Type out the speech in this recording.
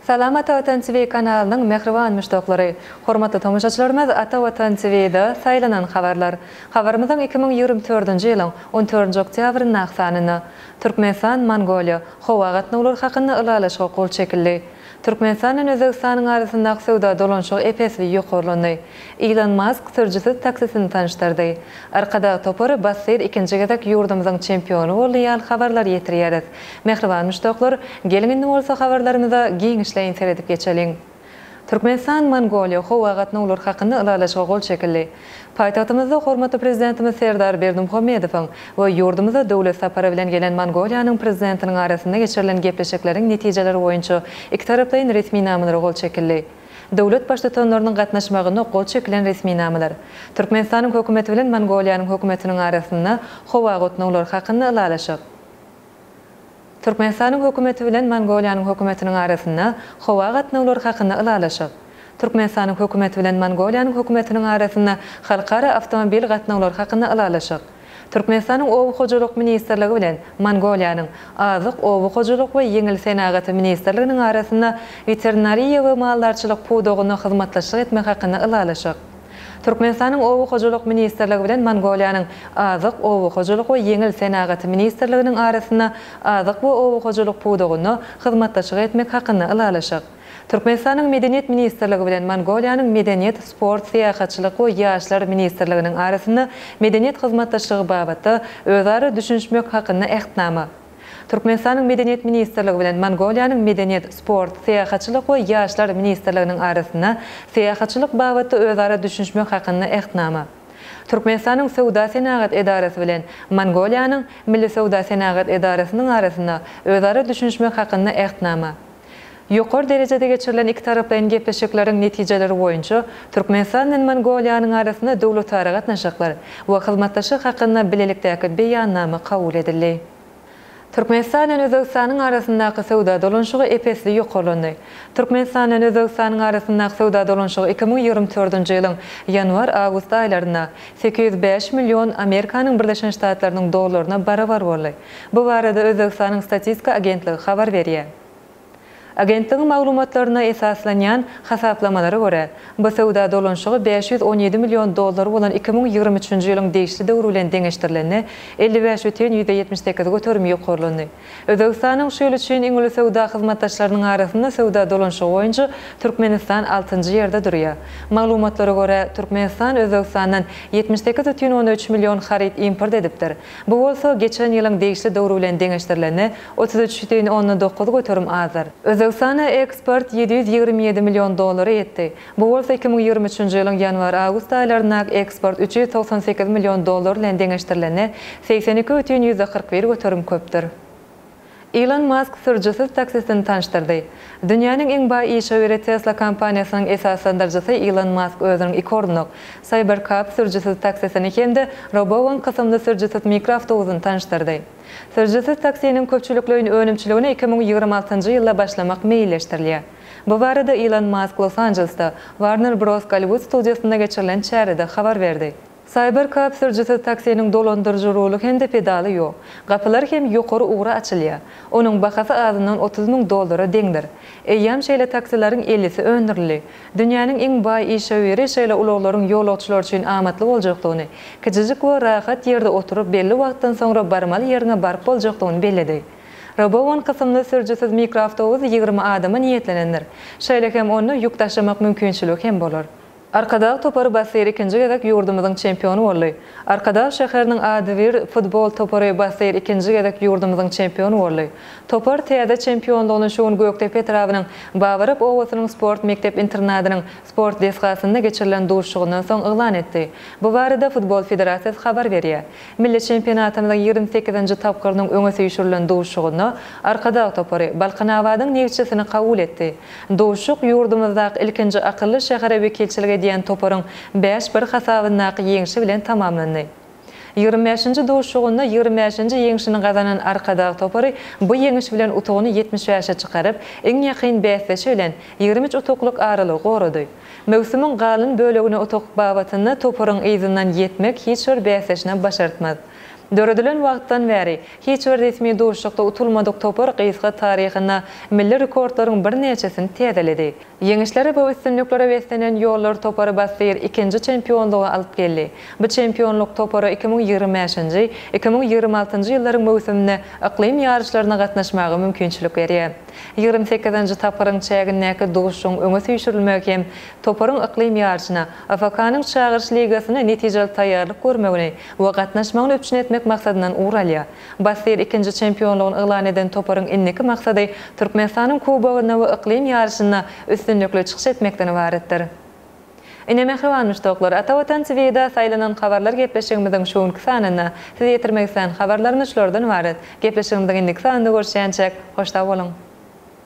Salam Ata Watan TV kanalynyň mähriban muşdaklary! Hormatly tomaşaçylarymyz Ata Watan TV-da saýlanan habarlar. Habarymyzyň 2024-nji ýylyň on dördünji oktýabryndaky sanynda Türkmenistan, Mongoliýa howa gatnawlary hakynda ylalaşyga gol çekildi. Türkmenistan bilen Özbegistanyň arasyndaky söwda dolanyşygy ep-esli ýokarlandy. Ilon Mask sürüjisiz taksisini tanyşdyrdy. Arkadag topary bassyr ikinji gezek ýurdumyzyň çempiony boldy ýaly habarlary ýetirýäris. Mähriban muşdaklar, geliň indi bolsa habarlarymyza giňişleýin seredip geçeliň. Türkmenistan, Mongoliýa howa gatnawlary hakynda ylalaşyga gol çekildi. Paýtagtymyzda hormatly Prezidentimiz Serdar Berdimuhamedowyň we ýurdumyza döwlet sapary bilen gelen Mongoliýanyň Prezidentiniň arasynda geçirilen gepleşikleriň netijeleri boýunça ikitaraplaýyn resminamalara gol çekildi. Döwlet Baştutanlarynyň gatnaşmagynda gol çekilen resminamalar, Türkmenistanyň Hökümeti bilen Mongoliýanyň Hökümetiniň arasynda howa gatnawlary hakynda ylalaşyk, Türkmenistanyň Hökümeti bilen Mongoliýanyň Hökümetiniň arasynda howa gatnawlary hakynda ylalaşyk, Türkmenistanyň Hökümeti bilen Mongoliýanyň Hökümetiniň arasynda halkara awtomobil gatnawlary hakynda ylalaşyk, Türkmenistanyň Oba hojalyk ministrligi bilen Mongoliýanyň Azyk, oba hojalyk we ýeňil senagaty ministrliginiň arasynda weterinariýa we maldarçylyk pudagynda hyzmatdaşlyk etmek hakynda ylalaşyk. Türkmenistanyň Oba hojalyk ministrligi bilen Mongoliýanyň Azyk, oba hojalyk we ýeňil senagaty ministrliginiň arasynda azyk we oba hojalyk pudagynda hyzmatdaşlyk etmek hakynda ylalaşyk. Türkmenistanyň Medeniýet ministrligi bilen Mongoliýanyň Medeniýet, sport, syýahatçylyk we ýaşlar ministrliginiň arasynda medeniýet hyzmatdaşlygy babatda özara düşünişmek hakynda Ähtnama. Türkmenistanyň Medeniýet ministrligi bilen Mongoliýanyň Medeniýet, sport, syýahatçylyk we ýaşlar ministrliginiň arasynda syýahatçylyk babatda özara düşünişmek hakynda Ähtnama. Türkmenistanyň Söwda-senagat edarasy bilen Mongoliýanyň Milli söwda-senagat edarasynyň arasynda özara düşünişmek hakynda Ähtnama. Ýokary derejede geçirilen ikitaraplaýyn gepleşikleriň netijeleri boýunça Türkmenistan bilen Mongoliýanyň arasynda döwletara gatnaşyklar we hyzmatdaşlyk hakynda bilelikdäki Beýannama kabul edildi. Türkmenistan bilen Özbegistanyň arasyndaky söwda dolanyşygy ep-esli ýokarlandy. Türkmenistan bilen Özbegistanyň arasyndaky söwda dolanyşygy 2024-nji ýylyň ýanwar-awgust aýlarynda 805 million Amerikanyň Birleşen Ştatlarynyň dollaryna barabar boldy. Bu barada Özbegistanyň Statistika agentligi habar berýär. Agentligiň maglumatlaryna esaslanýan hasaplamalara görä, bu söwda dolanyşygy 517 million dollar bolan 2023-nji ýylyň degişli döwri bilen deňeşdirilende, 55,78 göterim ýokarlandy. Özbegistanyň şu ýyl üçin iň uly söwda hyzmatdaşlarynyň arasynda söwda dolanyşygy boýunça Türkmenistan altynjy ýerde durýar. Maglumatlara görä, Türkmenistan Özbegistandan 78,3 million haryt import edipdir. Bu bolsa, geçen ýylyň degişli döwri bilen deňeşdirilende, 33,9 göterim azdyr. Özbegistana eksport 727 million dollara ýetdi. Bu bolsa 2023-nji ýylyň ýanwar-awgust aýlaryndaky eksport 398 million dollar bilen deňeşdirilende, 82,41 göterim köpdür. Ilon Mask sürüjisiz taksisini tanyşdyrdy. Dünýäniň iň baý işewüri Tesla kompaniýasynyň esaslandyryjysy Ilon Mask özüniň iki orunlyk Cybercab sürüjisiz taksisini hem-de Robovan kysymly sürüjisiz mikroawtobusyny tanyşdyrdy. Sürüjisiz taksiniň köpçülikleýin önümçiligine 2026-njy ýylda başlamak meýilleşdirilýär. Bu barada Ilon Mask Los-Anjelesde Warner Bros. Golliwood studiýasynda geçirilen çärede habar berdi. Cybercab sürüjisiz taksiniň dolandyryjy ruly hem-de pedaly ýok. Gapylar hem ýokary ugra açylýar. Onuň bahasy azyndan 30 müň dollara deňdir. Eýýäm şeýle taksileriň ellisi öndürildi. Dünýäniň iň baý işewüri şeýle ulaglaryň ýolagçylar üçin amatly boljakdygyny, kiçijik we rahat ýerde oturyp belli wagtdan soňra barmaly ýeriňe baryp boljakdygyny belledi. Robowan kysymly sürüjisiz mikroawtobus 20 adama niýetlenendir. Şeýle hem onda ýük daşamak mümkinçiligi hem bolar. Arkadag topary bassyr ikinji gezek ýurdumyzyň çempiony boldy. Arkadag şäheriniň adybir futbol topary bassyr ikinji gezek ýurdumyzyň çempiony boldy. Topar täze çempionlygyny şu gün Gökdepe etrabynyň Babarap obasynyň sport mekdep-internadynyň sport desgasynda geçirilen duşuşygyndan soň yglan etdi. Bu barada Futbol federasiýasy habar berýär. Milli çempionatymyzyň 28-nji tapgyrynyň öňe süýşürilen duşuşygynda Arkadag topary Balkanabadyň Neftçisini kabul etdi. Duşuşyk ýurdumyzdaky ilkinji akylly şähere wekilçilik edýän toparyň bäş bir hasabyndaky ýeňşi bilen tamamlandy. 25-nji duşuşygynda 25-nji ýeňşini gazanan Arkadag topary bu ýeňiş bilen utugyny 75-e çykaryp, iň ýakyn bäsdeşi bilen 23 utuklyk aralygy gorady. Möwsümiň galan bölegine utuk babatynda toparyň yzyndan ýetmek hiç bir bäsdeşine başartmaz. Döredilen wagtdan bäri hiç bir resmi duşuşykda utulmadyk topar gysga taryhynda milli rekordlaryň birnäçesini täzeledi. Ýeňişlere we üstünliklere beslenen ýollar topary bassyr ikinji çempionlyga alyp geldi. Bu çempionlyk topara 2025-nji, 2026-njy ýyllaryň möwsüminde yklym ýaryşlaryna gatnaşmaga mümkinçilik berýär. Ýigrimi sekizinji tapgyryň çägindäki duşuşygyň öňe süýşürilmegi hem toparyň yklym ýaryşyna, AFK-nyň Çagyryş ligasyna netijeli taýýarlyk görmegini we gatnaşmagyny üpjün etmek maksadyndan ugur alýar. Bassyr ikinji çempionlygyny yglan eden toparyň indiki maksady Türkmenistanyň Kubogynda we yklym ýaryşynda üstünlikli çykyş etmekden ybaratdyr. Ine, mähriban muşdaklar, Ata Watan TV-da saýlanan habarlar gepleşigimiziň şu günki sanynda size ýetirmek islän habarlarymyz şulardan ybarat. Gepleşigimiziň indiki sanynda görüşýänçäk, hoş sag boluň!